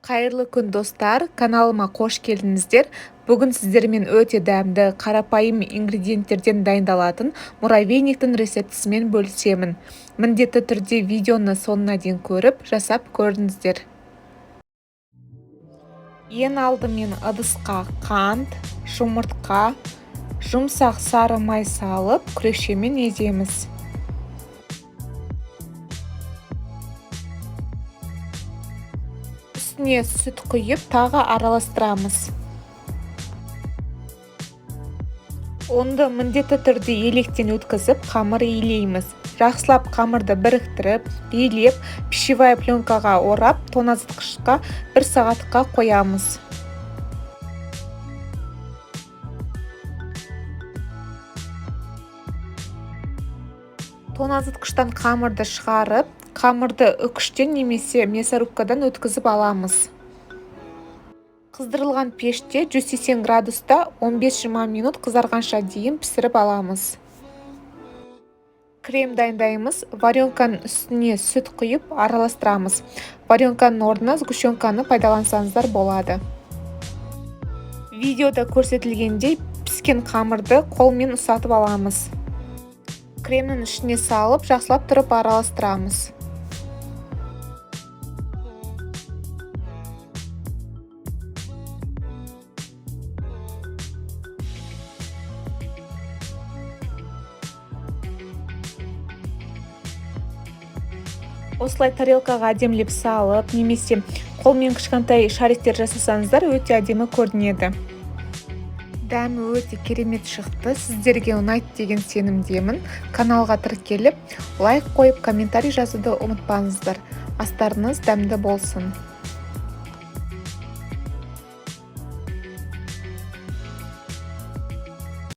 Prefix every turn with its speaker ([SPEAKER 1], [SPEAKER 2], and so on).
[SPEAKER 1] Қайырлы күн, достар! Каналыма қош келдіңіздер! Бүгін сіздермен өте дәмді, қарапайым ингредиенттерден дайындалатын муравейниктің рецептісімен бөлісемін. Міндетті түрде видеоны соңына дейін көріп, жасап көріңіздер. Ең алдымен ыдысқа қант, жұмыртқа, жұмсақ сары май салып, күрекшемен еземіз. Үстіне сүт құйып, тағы араластырамыз. Ұнды міндетті түрде електен өткізіп, қамыр илейміз. Жақсылап қамырды біріктіріп, илеп, пищевая пленкаға орап, тоңазытқышқа бір сағатқа қоямыз. Тоңазытқыштан қамырды шығарып, қамырды үкіштен немесе мясорубкадан өткізіп аламыз. Қыздырылған пеште 180 градуста 15-20 минут қызарғанша дейін пісіріп аламыз. Крем дайындаймыз. Варенканың үстіне сүт құйып, араластырамыз. Варенканың орнына сгущенканы пайдалансаңыздар болады. Видеода көрсетілгендей, піскен қамырды қолмен ұсатып аламыз. Кремнің ішіне салып, жақсылап тұрып араластырамыз. Осылай тарелкаға әдемілеп салып немесе қолмен кішкентай шариктер жасасаңыздар, өте әдемі көрінеді. Дәмі өте керемет шықты. Сіздерге ұнайды деген сенімдемін. Каналға тіркеліп, лайк қойып, комментарий жазуды ұмытпаңыздар. Астарыңыз дәмді болсын!